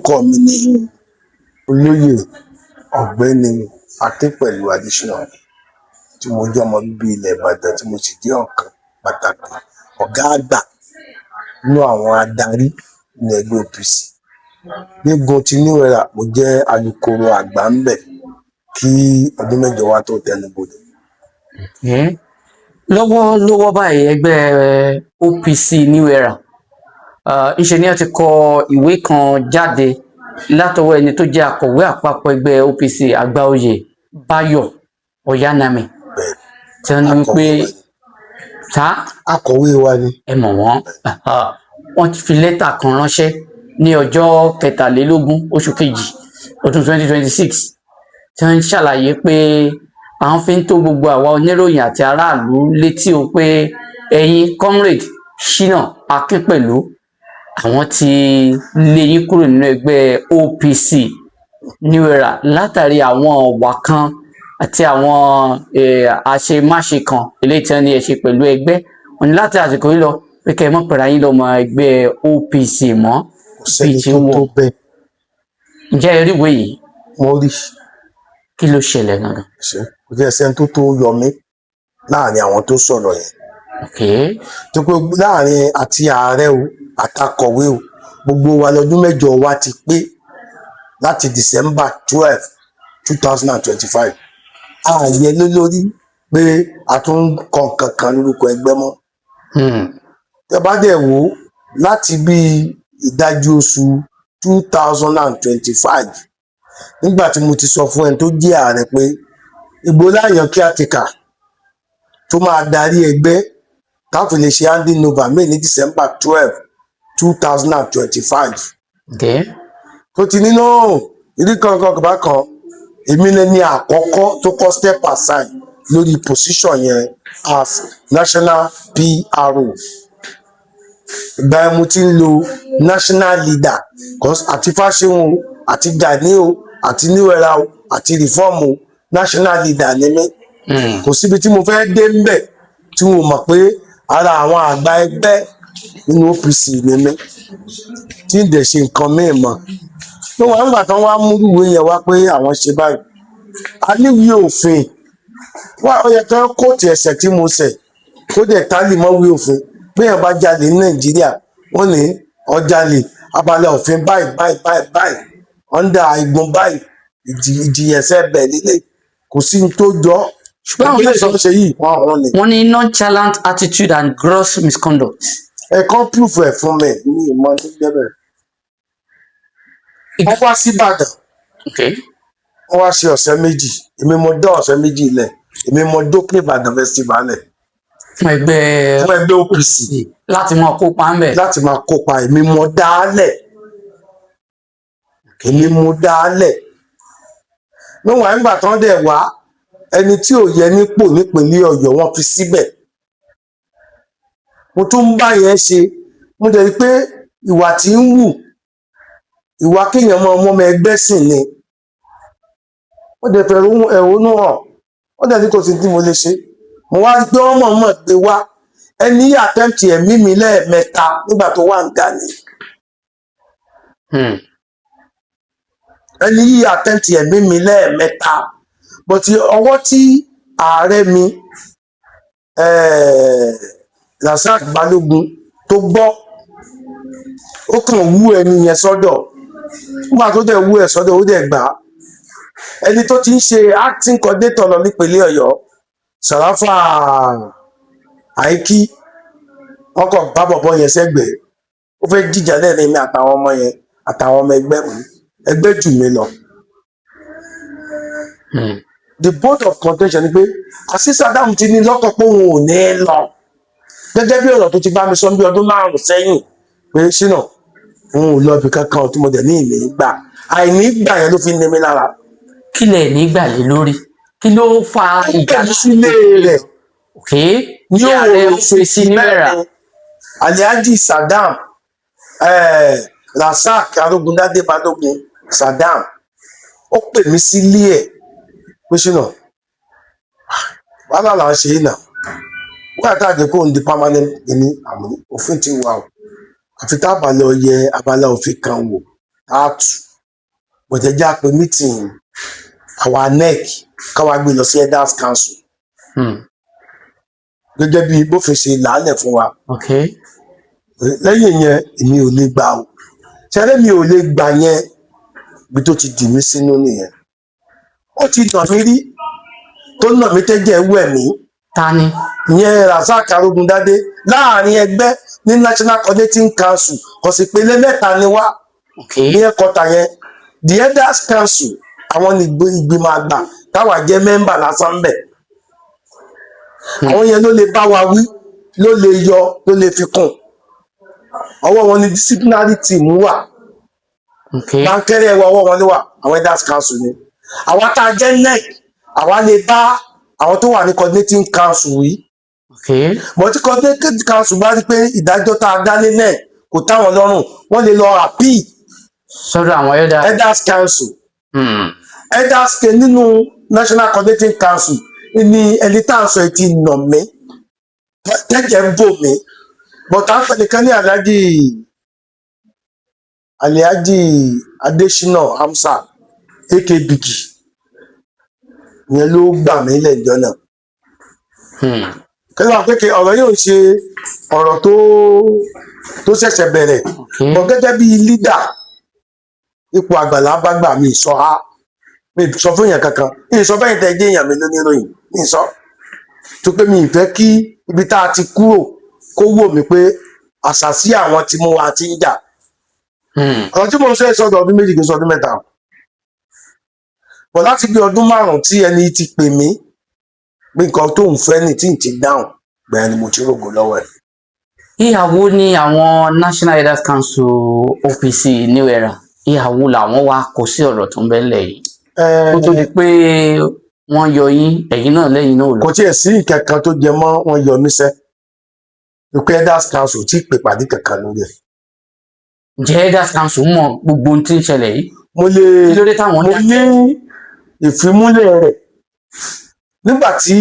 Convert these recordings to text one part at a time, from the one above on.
Orúkọ mi ni Olóyè Ọ̀gbẹ́ni Akínpẹ̀lú Adésínà, tí mo jẹ́ ọmọ bíbí ilẹ̀ Ìbàdàn, tí mo sì jẹ́ ọ̀kan pàtàkì ọ̀gá àgbà nínú àwọn adarí nínú ẹgbẹ́ OPC. Nígun ti New Era, mo jẹ́ alukoro àgbà ńbẹ̀ kí ọdún 8 wa tó tẹnu bodò. Lọ́wọ́lọ́wọ́ báyìí, ẹgbẹ́ OPC New Era, ńṣe ni wọ́n ti kọ ìwé kan jáde látọwọ́ ẹni tó jẹ́ akọ̀wé àpapọ̀ ẹgbẹ́ OPC, Àgbàoyè Báyọ̀ Ọ̀yánàmì, tí wọ́n ní wípé Akọ̀wé wa ni. Sá? Akọ̀wé wa ni. Ẹ mọ̀ wọ́n. Wọ́n ti fi lẹ́tà kan ránṣẹ́ ní ọjọ́ 23 oṣù kejì ọdún 2026, tí wọ́n ń ṣàlàyé pé àwọn fi ń tó gbogbo àwa oníròyìn àti aráàlú létí o pé ẹ̀yin Comrade Ṣínà Akínpẹ̀lú, àwọn ti lé yín kúrò nínú ẹgbẹ́ OPC New Era látàrí àwọn ọ̀wà kan àti àwọn àṣemáṣe kan eléyìí tí wọ́n ní ẹ ṣe pẹ̀lú ẹgbẹ́. Wọ́n ní láti àsìkò yìí lọ pé kẹ́ ẹ mọ̀ pẹ̀lú ayín lọ́mọ ẹgbẹ́ OPC mọ́. Kò sẹ́ni Bíi ti tó ń wọ̀. tó bẹ́ẹ̀. Ǹjẹ́ ẹ rí ìwé yìí? Mo rí. Kí ló ṣẹlẹ̀ gangan? Ṣe kò tí ẹ sẹ́ni tó tó yọ mí láàrin àwọn tó sọ̀rọ̀ yẹn, tó pé láàrin àti ààrẹ o àtakọ̀wé o, gbogbo wa lọ́dún 8 wa ti pé láti December 12, 2025. Ààyè ló lórí pé a tún ń kọ nǹkan kan lórúkọ ẹgbẹ́ mọ́. Tẹ bá dẹ̀ wò ó, láti bí ìdajì oṣù 2025, nígbà tí mo ti sọ fún ẹni tó jẹ́ ààrẹ pé ìgbó láyàn caretaker tó máa darí ẹgbẹ́ táfi lè ṣe handing over may ní December 12, 2025, tó ti nínú ìdí kankan kò bá kan, èmi lẹni àkọ́kọ́ tó kọ́ step aside lórí position yẹn as national PRO. Ìgbà yẹn mo ti ń lo national leader, 'cause àti Fáṣẹ̀hùn o, àti Gani o, àti New Era o, àti Reform o, national leader ni mí. Kò síbi tí mo fẹ́ dé ńbẹ̀ tí mo mọ̀ pé ara àwọn àgbà ẹgbẹ́ nínú OPC ni mí, tí ń dẹ̀ ṣe nǹkan míì mọ́ tó wà. Nígbà tán wá mú ìwé yẹn wá pé àwọn ṣe báyìí, a níwèé òfin wá, ó yẹ kí wọ́n quote ẹ̀ṣẹ̀ tí mo ṣẹ̀, kó dẹ̀ tally mọ́ ìwé òfin. Béèyàn bá jalè ní Nàìjíríà, wọ́n ní ó jalè, abala òfin báyìí báyìí báyìí báyìí, under igun báyìí, ìjìyà ẹ̀ṣẹ̀ bẹ̀ lílé. Kò sí ní tó jọ. Ṣùgbọ́n àwọn ìpínlẹ̀ sọ tó ń ṣe yìí, wọ́n hàn ní. Wọ́n ní nonchalant attitude and gross misconduct. Ẹ kàn proof ẹ̀ fún mi ní ìmọ̀ tó jẹ́ bẹ́ẹ̀. Wọ́n wá sí Ìbàdàn, wọ́n wá ṣe ọ̀sẹ̀ 2. Èmi mo dá ọ̀sẹ̀ 2 lẹ̀, èmi mo dókè Ìbàdàn festival lẹ̀ fún ẹgbẹ́ fún ẹgbẹ́ OPC láti máa kópa ń bẹ̀. Láti máa kópa. Èmi mo dá lẹ̀, èmi mo dá lẹ̀. Níwọ̀n nígbà tán dẹ̀ wá, ẹni tí ò yẹ nípò nípínlẹ̀ Ọ̀yọ́, wọ́n fi síbẹ̀. Mo tún ń bá yẹn ṣe, mo dẹ̀ rí pé ìwà tí ń wù, ìwà kéèyàn máa mọ́mọ ẹgbẹ́ sìn ni. Ó dẹ̀ fẹ́ ẹ̀hónú hàn, ó dẹ̀ ní kò sí tí mo lè ṣe. Mo wá rí pé wọ́n mọ̀ọ́mọ̀ gbé wá. Ẹni attempt ẹ̀mí mi lẹ́ẹ̀mẹ́ta nígbà tó wà ń Gani. Ẹni yìí attempt ẹ̀mí mi lẹ́ẹ̀mẹ́ta, but ọwọ́ tí ààrẹ mi, Rasaq Balógun, tó gbọ́, ó kàn wú ẹni yẹn sọ́dọ̀. Nígbà tó dẹ̀ wú ẹ̀ sọ́dọ̀, ó dẹ̀ gbà á. Ẹni tó ti ń ṣe acting coordinator lọ nípínlẹ̀ Ọ̀yọ́, Sàráfà Àìkí, wọn kàn bá bọ̀bọ̀ yẹn sẹ́gbẹ̀ẹ́. Ó fẹ́ jìjà lẹ́ẹ̀rin mi àtàwọn ọmọ yẹn, àtàwọn ọmọ ẹgbẹ́ mi, ẹgbẹ́ jù mí lọ. The bone of contention ni pé Azeez Adam ti ní lọ́kàn pé òun ò ní lọ, gẹ́gẹ́ bí ọ̀rọ̀ tó ti bá mi sọ bí ọdún 5 sẹ́yìn pé Ṣínà, òun ò lọ ibì kankan tí mo dẹ̀ ní ìní gbà. Àìní gbà yẹn ló fi ń ní mi lára. Kí lẹ̀ nígbà lé lórí? Kí ló fa ìjà? Pẹ̀lú sílé rẹ̀ ní ní ààrẹ òun OPC New Era. Alhaji Saddam, Rasaq Arógundádé Balógun Saddam, ó pè mí sílé ẹ̀ pé Ṣínà, wàhálà là ń ṣe yìí nà wíwà tá a jẹ́ kó ń di permanent ní àmì òfin ti wà o, àfi tá a bá lọ yẹ abala òfin kan wò. Á tù bọ̀tẹ́jà pé meeting àwa NEC, káwa gbé lọ sí elders council gẹ́gẹ́ bí bófin ṣe làálẹ̀ fún wa. Lẹ́yìn yẹn, èmi ò lè gbà o. Ṣẹlẹ̀ mi ò lè gbà yẹn, bí tó ti dì mí sínú nìyẹn. Ó ti nà mí rí, tó nà mí tẹ́jẹ̀ wẹ̀ mí. Ta ni? Ìyẹn Rasaq Arógundádé, láàrin ẹgbẹ́ ní National Coordinating Council. Kò sì pélé mẹ́ta ni wá ní ẹ̀kọ́ta yẹn, the elders council. Àwọn ní ìgbìmọ̀ àgbà, táwa jẹ́ member lásán bẹ̀. Àwọn yẹn ló lè bá wa wí, ló lè yọ, ló lè fi kún. Ọwọ́ wọn ni disciplinary team wà. Báńkẹ́rẹ́ ẹwà, ọwọ́ wọn ló wà. Àwọn elders council ni. Àwa tá a jẹ́ NEC, àwa lè bá àwọn tó wà ní coordinating council wí. But tí coordinating council bá rí pé ìdájọ́ tá a dá ní NEC kò táwọn lọ́rùn, wọ́n lè lọ appeal sọ́dọ̀ àwọn elder. Elders council. Elders ke nínú National Coordinating Council ní ẹni tá à ń sọ yìí ti nà mí tẹ́jẹ̀ ń bò mí, but à ń pè nìkan ní Alhaji Adesina Hamsa aka Bigi. Ìyẹn ló gbà mí lẹ́jọ́ náà. Kí ló wà pé kí ọ̀rọ̀ yóò ṣe ọ̀rọ̀ tó ṣẹ̀ṣẹ̀ bẹ̀rẹ̀. But gẹ́gẹ́ bí leader, ipò àgbàlá bá gbà mí sọ á, mi sọ fún èèyàn kankan, mi sọ fẹ́yìn tẹ́ jẹ́ èèyàn mi lóníròyìn, mi sọ tó pé mi ì fẹ́ kí ibi tá a ti kúrò kó wò mí pé àṣàsí àwọn tí mo wà ti ń jà. Ọ̀rọ̀ tí mo ń sọ ẹ̀ sọ́dọ̀ ọdún 2, kì í sọ ọdún 3 bọ̀. Láti bí ọdún 5 tí ẹni tí pè mí pé nǹkan tó ń fẹ́ ní tí ń ti dáhùn gbẹ̀yìn ni mo ti rògbò lọ́wọ́ ẹ̀. Ìhà wo ni àwọn National Elders Council OPC New Era, ìhà wo làwọn wá kọ sí ọ̀rọ̀ tó ń bẹ ńlẹ̀ yìí kó tó di pé wọ́n yọ yín, ẹ̀yin náà lẹ́yìn náà lọ? Kò tiẹ̀ sí nǹkan kan tó jẹ mọ́ wọn yọ mí sẹ́ pé elders council tí ì pè pàdé kankan lórí ẹ̀. Ǹjẹ́ Elders Council mọ gbogbo ohun tí ń ṣẹlẹ̀ yìí? Mo lè Kí ló dé táwọn mo dá? ní ìfimúlẹ̀ rẹ̀ nígbà tí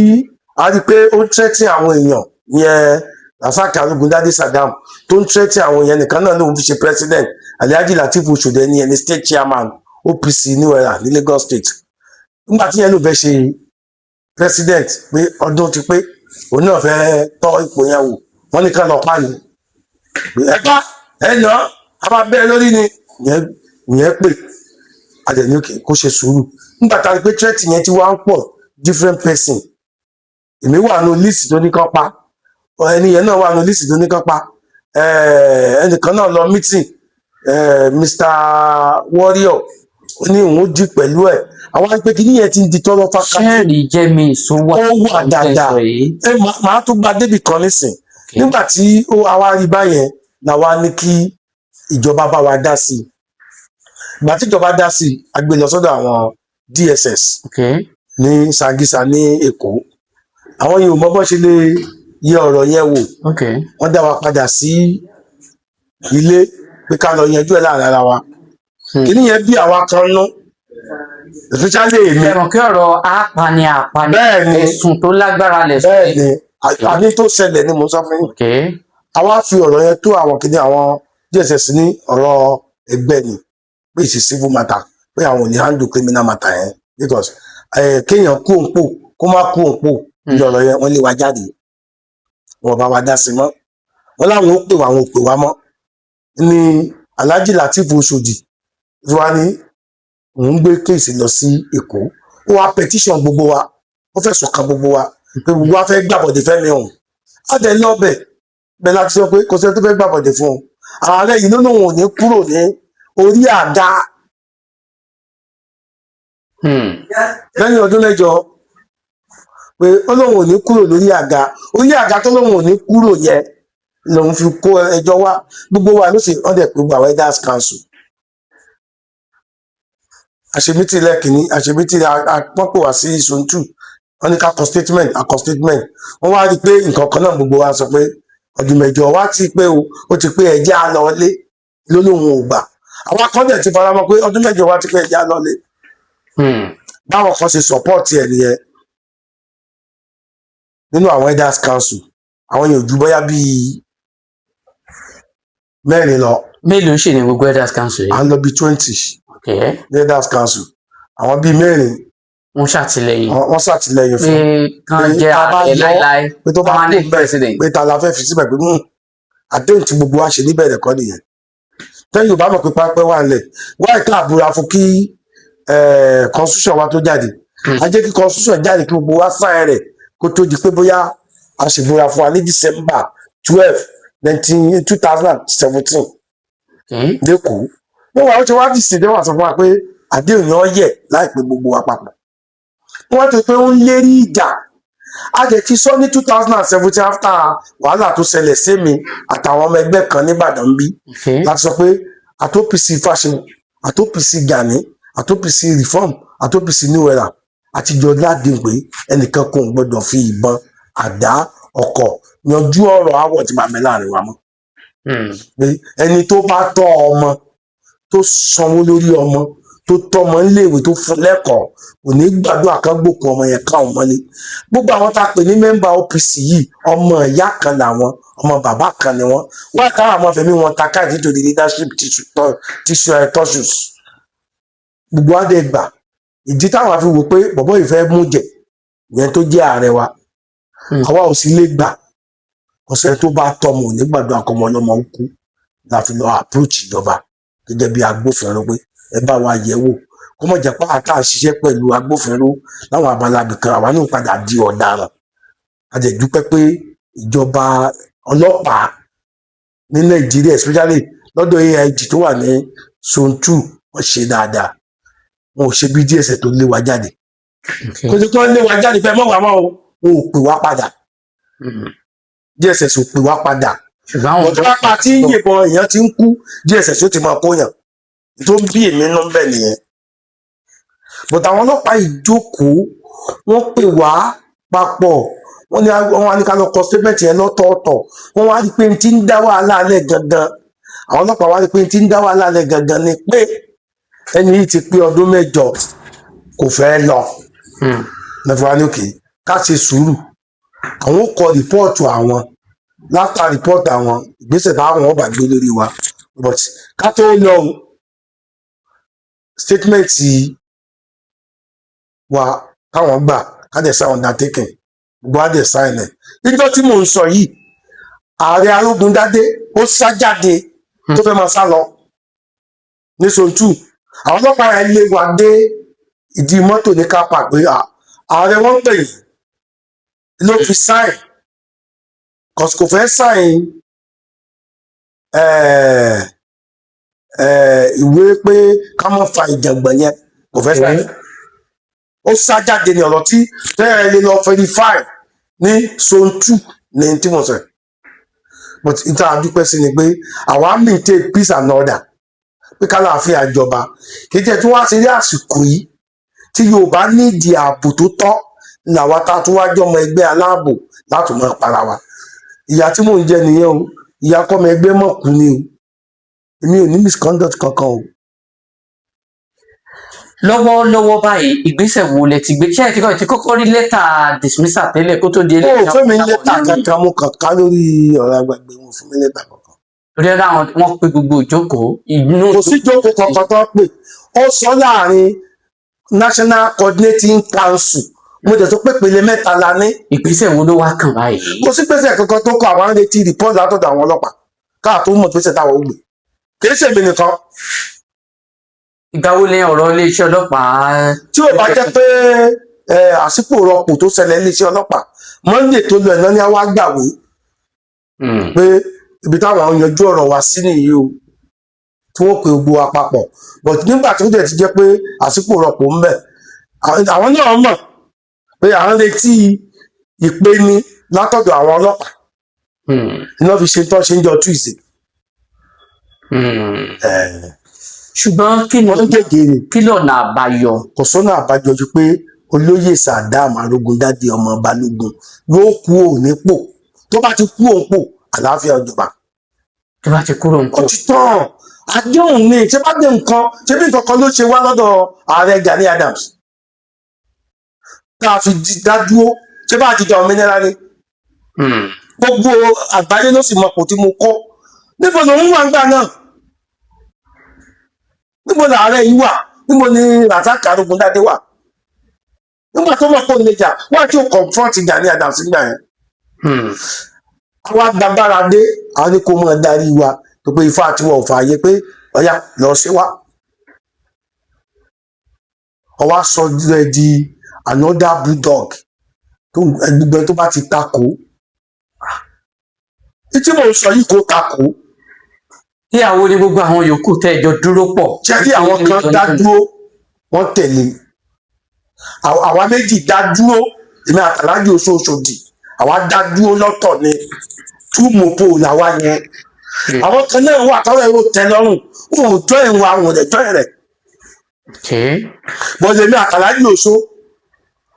a rí i pé ó ń tẹ́tí àwọn èèyàn yẹn, Rasaq Arógundádé Saddam tó ń tẹ́tí àwọn èèyàn nìkan náà lòun fi ṣe president. Alhaji Lateef Oṣòdì ẹni ẹni state chairman OPC New Era ní Lagos State, nígbà tí yẹn ló fẹ́ ṣe president pé ọdún ti pé, òun náà fẹ́ tọ́ ipò yẹn wò, wọ́n ní ká lọ pa ni ẹ bá ẹ nà á máa bẹ́ẹ̀ lórí ni. Ìyẹn pè adẹ̀ní òkè kó ṣe sùúrù. Nígbà tá a rí pé threat yẹn ti wá ń pọ̀, different person, èmi wà nù list tó ní kán pa, ẹni yẹn náà wà nù list tó ní kán pa. Ẹnìkan náà lọ meeting, Mr Warrior, ó ní òun ó dì pẹ̀lú ẹ̀. Àwọn àti pé kí nìyẹn ti ń di tọ́rọ́ fáká. Ṣẹ́ẹ̀rì jẹ́ mi ìṣó wà? Ó wà dáadáa. Ẹ máa tún gba débì kan nísìn. Nígbà tí ó àwa rí báyẹn làwa ní kí ìjọba bá wa dá sí i. Ìgbà tí ìjọba dá sí i, a gbé lọ sọ́dọ̀ àwọn DSS ní Sangisa ní Èkó. Àwọn yìí ò mọ bọ́n ṣe lè yẹ ọ̀rọ̀ yẹn wò. Wọ́n dá wa padà sí ilé pé ká lọ yanjú ẹ̀ láàrin ara wa. Kíní yẹn bí àwa kan nú, especially èmi. Ẹ mọ̀ kí ọ̀rọ̀ àpani àpani Bẹ́ẹ̀ ni. ẹ̀sùn tó lágbára lẹ̀sùn. Bẹ́ẹ̀ ni, àní tó ṣẹlẹ̀ ni mo sọ fún yín. Àwa fi ọ̀rọ̀ yẹn tó àwọn kíní, àwọn DSS ní ọ̀rọ̀ ẹgbẹ́ ni, pé it's a civil matter, pé àwọn ò ní handle criminal matter yẹn because kéèyàn kú òǹpò kó má kú òǹpò ní ọ̀rọ̀ yẹn. Wọ́n lé wa jáde, wọn bá wa dá sí mọ́. Wọ́n láwọn ó pè wá, àwọn ò pè wá mọ́. Ní Alhaji Lateef Oṣòdì tí wàá ní òun gbé case lọ sí Èkó, ó wá petition gbogbo wa, ó fẹ̀sùn kan gbogbo wa pé gbogbo wa fẹ́ gbàbọ̀dé fẹ́mi ọ̀hún. Á dẹ̀ lọ́bẹ̀ bẹ́ẹ̀ láti sọ pé kò sẹ́ni tó fẹ́ gbàbọ̀dé fún un. Ààrẹ yìí ló lóun ò ní kúrò ní orí àga lẹ́yìn ọdún 8, pé ó lóun ò ní kúrò lórí àga. Orí àga tó lóun ò ní kúrò yẹn lòun fi kó ẹjọ́ wá. Gbogbo wa ló sì wọ́n dẹ̀ pé gbogbo àwọn elders council àṣemítì lẹ́kìnní, àṣemítì àpọ́pọ̀ wá sí zone 2. Wọ́n ní ká kọ statement, a kọ statement. Wọ́n wá rí i pé nǹkan kan náà gbogbo wa sọ pé ọdún 8 wá ti pé o, ó ti pé, ẹjẹ́ á lọ lé. Ló lóun ò gbà. Àwọn akọ́dẹ̀ ti faramọ́ pé ọdún 8 wá ti pé, ẹjẹ́ á lọ lé. Báwọn kan ṣe support ẹ̀ nìyẹn nínú àwọn elders council. Àwọn yẹn ò ju bóyá bíi mẹ́rin lọ. Mélòó ṣì ní gbogbo elders council À yìí? ń lọ bí 20 ní elders council. Àwọn bíi mẹ́rin Wọ́n ṣàtìlẹ́yìn wọ́n ṣàtìlẹ́yìn pé fún kán pé jẹ́ tá a bá ààrẹ yọ láéláé, pé tó bá kú permanent bẹ́ẹ̀ president. pé ta la fẹ́ fi síbẹ̀, pé àdéhùn tí gbogbo wa ṣe níbẹ̀rẹ̀ kọ́ nìyẹn. Tẹ́yìn ò bá mọ̀ pé pápẹ́ wà nílẹ̀ wáyé tá a búra fún kí constitution wa tó jáde. A jẹ́ kí constitution jáde, kí gbogbo wa sign rẹ̀, kó tó di pé bóyá a ṣe búra fún wa ní December 12 nineteen 2017 lẹ́kọ̀ọ́. Wọ́n wá, ó ti wá dì sí wọ́n sọ fún wa pé àdéhùn yẹn yẹ̀ láìpẹ́ gbogbo wa papọ̀. Wọ́n ti pé ó ń lérí ìjà. A jẹ́ ti sọ ní 2017, after wàhálà tó ṣẹlẹ̀ sí mi àtàwọn ọmọ ẹgbẹ́ kan nìbàdàn bí, láti sọ pé àti OPC Fáṣẹ̀hùn, àti OPC Gani, àti OPC Reform, àti OPC New Era, àtijọ́ ládìí pé ẹnìkan kò gbọdọ̀ fi ìbọn, àdá, ọkọ̀ yanjú ọ̀rọ̀ àwọ̀ tí màá mẹ́ láàrin wa mọ́, pé ẹni tó bá tọ́ ọmọ, tó sanwó lórí ọmọ, tó tọ́mọ níléèwé, tó fún lẹ́kọ̀ọ́, kò ní gbàdúrà kan gbòkun ọmọ yẹn káwọn mọ́lé. Gbogbo àwọn tá a pè ní member OPC yìí, ọmọ ìyá kan làwọn, ọmọ bàbá kan ni wọ́n. Wọ́n káwọn àwọn fẹ̀mí wọn ta káàdì nítorí leadership tissues. Gbogbo wa dẹ̀ gbà. Ìdí táwọn fi wò pé bọ̀bọ́ yìí fẹ́ mú jẹ ìyẹn tó jẹ́ ààrẹ wa, àwa ò sì lè gbà. Ọ̀sẹ̀ tó bá tọmọ ò ní gbàdúrà kọmọ ọlọ́mọ ń kú. La fi lọ approach ìjọba gẹ́gẹ́ bí agbófinró pé ẹ bá wa yẹ̀ wò, kó mọ̀ jẹ́ pé àtà ń ṣiṣẹ́ pẹ̀lú agbófinró láwọn abala ibìkan, àwa náà padà di ọ̀daràn. A dẹ̀ dúpẹ́ pé ìjọba ọlọ́pàá ní Nàìjíríà, especially lọ́dọ̀ AIG tó wà ní Zone 2, wọ́n ṣe dáadáa. Wọn ò ṣe bí DSS tó lé wa jáde. Kò sí kí wọ́n lé wa jáde pé ẹ mọ̀ wá mọ́ o. Wọn ò pè wá padà. DSS ò pè wá padà. Ṣùgbọ́n àwọn ọ̀tún pápá tí ń yìnbọn, èèyàn ti ń kú, DSS ó ti máa kó yàn tó ń bí èmi nínú bẹ́ẹ̀ nìyẹn. But àwọn ọlọ́pàá ìjókòó, wọ́n pè wá papọ̀, wọ́n ní wọ́n wá ní ká lọ kọ statement yẹn lọ́tọ̀ọ̀tọ̀. Wọ́n wá rí pé n ti ń dá wàhálà lẹ̀ gangan, àwọn ọlọ́pàá wá rí pé n ti ń dá wàhálà lẹ̀ gangan ni pé ẹni yìí ti pé ọdún 8, kò fẹ́ lọ. Lọ́fọ̀ wá ní òkè ká ṣe sùúrù, àwọn ó kọ report àwọn. After report àwọn, ìgbésẹ̀ táwọn ọba gbé lórí wa. But ká tó lọ o, statement wa káwọn gbà, ká dẹ̀ sign undertaking, gbogbo á dẹ̀ sign ẹ̀. Níjọ́ tí mò ń sọ yìí, ààrẹ Arógundádé ó sá jáde tó fẹ́ máa sá lọ ní Zone 2. Àwọn ọlọ́pàá yẹn lé wa dé ìdí mọ́tò ní car park pé ààrẹ wọn ń pè yín, ló fi sign, cause kò fẹ́ sign ìwé pé ká má fa ìjàngbọ̀n yẹn, kò fẹ́ sign. Ó sá jáde ní ọ̀rọ̀ tí tẹ́rẹ̀ lè lọ verify ní Zone 2 ní tí mo sọ yìí. But ìta àdúpẹ́ sí ni pé àwa maintain peace and order, pé kálàáfíà jọba. Kì í jẹ́ tí wọ́n á ṣe ní àsìkò yìí tí Yorùbá nídìí ààbò tó tọ́, làwa tá a tún wá jọmọ ẹgbẹ́ aláàbò láti máa para wa. Ìyà tí mò ń jẹ nìyẹn o. Ìyà kọ́mọ ẹgbẹ́ mọ̀ kú ni o. Èmi ò ní misconduct kankan o. Lọ́wọ́lọ́wọ́ báyìí, ìgbésẹ̀ wo lẹ ti gbé? Ṣé ẹ ti kọ́kọ́ rí lẹ́tà dismissal tẹ́lẹ̀ kó tó di Ó eléyìí? fún mi ní lẹ́tà kankan. Mo kàn ká lórí ọ̀rọ̀ àgbàgbé, wọn fún mi ní lẹ́tà kankan. Torí ẹ láwọn wọ́n pe gbogbo ìjókòó inú. Kò sí ìjókòó kankan tó pè. Ó sọ láàrin National Coordinating Council, mo dẹ̀ tó pé pele mẹ́ta la ní. Ìgbésẹ̀ wo ló wá kàn báyìí? Kò sí pèsè kankan tó kọ. Àwọn ń retí report látọ̀dọ̀ àwọn ọlọ́pàá káà tó mọ̀ pèsè táwọn ó gbé. Kì í ṣèmi nìkan. Ìgbà wo lẹ ọ̀rọ̀ iléeṣẹ́ ọlọ́pàá? Tí ò bá jẹ́ pé àsìkò rọpò tó ṣẹlẹ̀ iléeṣẹ́ ọlọ́pàá, Monday tó lọ ẹ̀ náà ni a wá gbàwé pé ibi táwọn yanjú ọ̀rọ̀ wa sí nìyí o, tí wọ́n pe gbogbo wa papọ̀. But nígbà tó dẹ̀ ti jẹ́ pé àsìkò rọpò ń bẹ̀, àwọn náà mọ̀ pé à ń retí ìpè ní látọ̀dọ̀ àwọn ọlọ́pàá iná fi ṣe tán ṣe ń jọ Tuesday. Ṣùgbọ́n kí ni Wọ́n gègé ni. Kí lọ̀nà àbáyọ? Kò sọ́nà àbájọ ju pé olóyè Sàdáàmù Arógundádé ọmọ Balógun yóò kú òun nípò. Tó bá ti kú òun pò, àlàáfíà ìjọba. Tó bá ti kúrò Ó nǹkan. ti tán. Àdéhùn ni. Ṣé bá dé nǹkan, ṣé bí nǹkan kan ló ṣe wá lọ́dọ̀ ààrẹ Gani Adams tá a fi dá dúró? Ṣé bá a ti gba òmìnira ni? Gbogbo àgbáyé ló sì mọ ipò tí mo kọ́. Níbo lòun wà ńgbà náà? Níbo làárẹ̀ yìí wà? Níbo ni Rasaq Arógundádé wà nígbà tó mọ̀ pé òun lè jà? Wọ́n ti confront Gani Adams nígbà yẹn. Àwa gbàgbára dé, àwọn ní kó mọ̀ darí wa, tó pé ifá àti wọn ò fààyè pé ọ̀yá lọ sí wa. Ọwọ́ sọ ẹ di another bulldog tó gbogbo ẹni tó bá ti takò tí mò ń sọ yìí kó takò. Tí àwọn ní gbogbo àwọn yòókù tẹ́ ẹ jọ dúró pọ̀. Ṣé kí àwọn kan dá dúró, wọ́n tẹ̀lé. Àwa méjì dá dúró, èmi àtàlájì Oṣooṣòdì, àwa dá dúró lọ́tọ̀ ni, túmọ̀pọ̀ làwa yẹn. Àwọn kan náà wà tọ́wọ́ ẹ̀rọ tẹ́ lọ́rùn, wọn ò jọ ìwà, àwọn ò dẹ̀ jọ rẹ̀. Bọ́dẹ̀ èmi àtàlájì Oṣó,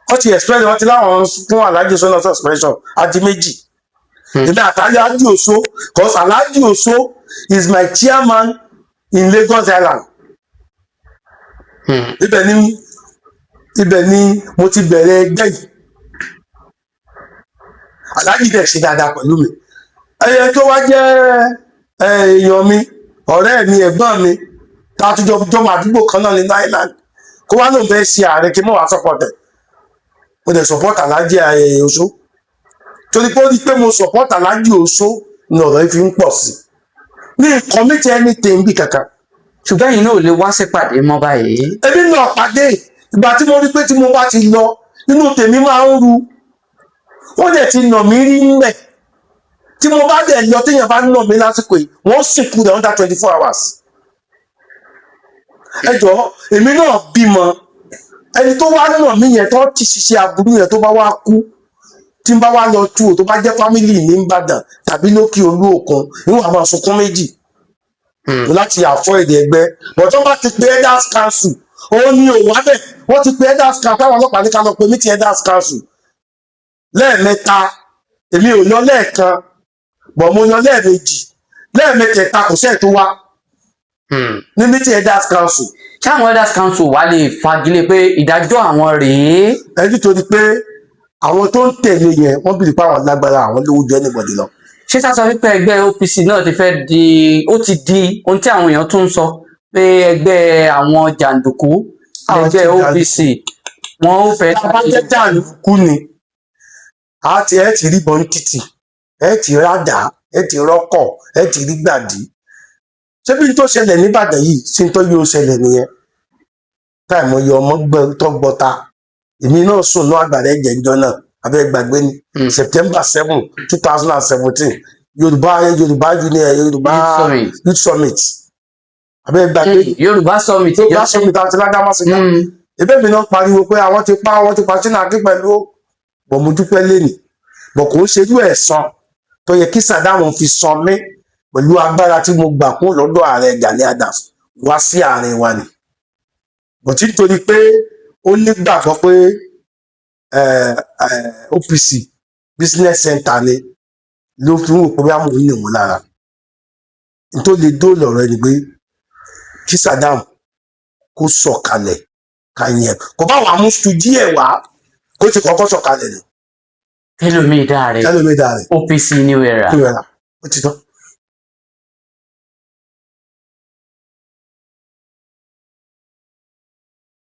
wọ́n ti express, wọ́n ti láwọn fún Alájì Oṣó náà suspension àti méjì. Èmi àtàlájì Oṣó, cause Alájì Oṣó is my chairman in Lagos Island. Ibẹ̀ ni mo ti bẹ̀rẹ̀ ẹgbẹ́ yìí. Aláàjì dẹ̀ ṣe dáadáa pẹ̀lú mi. Ẹyẹ tó wá jẹ́ èèyàn mi, ọ̀rẹ́ mi, ẹ̀gbọ́n mi, tá a tún jọ jọmọ àdúgbò kan náà nínú island, kó wá lóun fẹ́ ṣe ààrẹ, kí mo wá support ẹ̀. Mo dẹ̀ support Aláàjì Oṣó torí pé ó rí pé mo support Aláàjì Oṣó ni ọ̀rọ̀ yìí fi ń pọ̀ sí ní commit anything bí kankan. Ṣùgbọ́n ẹ̀yin náà ò lè wá sípàdé mọ́ báyìí. Èmi náà pàdé ìgbà tí mo rí pé tí mo bá ti lọ, inú tèmi máa ń ru. Wọ́n dẹ̀ ti nà mí rí ńbẹ̀. Tí mo bá dẹ̀ lọ, téèyàn bá nà mí lásìkò yìí, wọ́n sìnkú rẹ̀ under 24 hours. Ẹ jọ̀ọ́, èmi náà bímọ. Ẹni tó wá nà mí yẹn, tó ti ṣiṣẹ́ aburú yẹn, tó bá wá kú, tí n bá wá lọ tú o, tó bá jẹ́ family ní Ìbàdàn tàbí lókè olú òkun, níwọ̀n àmọ́ sunkún méjì láti avoid ẹgbẹ́. But tó bá ti pe elders council, òun ni òun wá bẹ̀. Wọ́n ti pe elders council, táwọn ọlọ́pàá ní ká lọ pe meeting elders council lẹ́ẹ̀mẹ́ta. Èmi ò lọ lẹ́ẹ̀kan bọ̀, mo lọ lẹ́ẹ̀mejì, lẹ́ẹ̀mẹ́tẹ̀ẹ̀ta kò sẹ́ẹ̀ tó wá ní meeting elders council. Ṣáwọn elders council wà lè fagilé pé ìdájọ́ àwọn rèé? Ẹ nítorí pé àwọn tó ń tẹ̀lé yẹn, wọ́n bìrì pé àwọn lágbára, àwọn lówó ju anybody lọ. Ṣé sá sọ wípé ẹgbẹ́ OPC náà ti fẹ́ di, ó ti di ohun tí àwọn èèyàn tún ń sọ pé ẹgbẹ́ àwọn jàǹdùkú Àwọn lẹgbẹ́ tí OPC wọn ó fẹ́ Tá a bá jẹ́ jàǹdùkú ni, a ti ẹ ti rí bọ́n títì, ẹ ti rádàá, ẹ ti rọ́kọ̀, ẹ ti rí gbàdí. Ṣé bí n tó ṣẹlẹ̀ nìbàdàn yìí sí n tó yóò ṣẹlẹ̀ nìyẹn? Táìmọ̀ yọ ọmọ tó gbọ́ta, èmi náà sùn ní àgbàrá ẹ̀jẹ̀ ńjọ náà, abẹ́ gbàgbé ni. September 7, 2017, Yorùbá Union, Yorùbá Youth Summit. Youth Summit, abẹ́ gbàgbé. Yorùbá Summit. Yorùbá Summit àti Ládámásìká. Ebe mi náà pariwo pé àwọn ti pa, àwọn ti pa sínú àkí pẹ̀lú bọ̀. Mo dúpẹ́ lẹ́nìí bọ̀, kò ń ṣerú ẹ̀san tó yẹ kí Saddam fi san mí pẹ̀lú agbára tí mo gbà kún lọ́dọ̀ ààrẹ Gani Adams wá sí àárín wa ni. Bọ̀ tí nítorí pé ó nígbàgbọ́ pé OPC business center ni, ló fi ń wò pé bí àwọn ò ní òun lára nítorí lè dóòlà ọ̀rọ̀ ẹni pé kí Saddam kó sọ̀kalẹ̀ ká yẹn kò bá wàá mú su díẹ̀ wá, kó ti kọ́kọ́ sọ̀kalẹ̀ nù. Kẹlòmíì dáa rẹ. Kẹlòmíì dáa rẹ̀. OPC new era. Kí ló rà ó ti tán.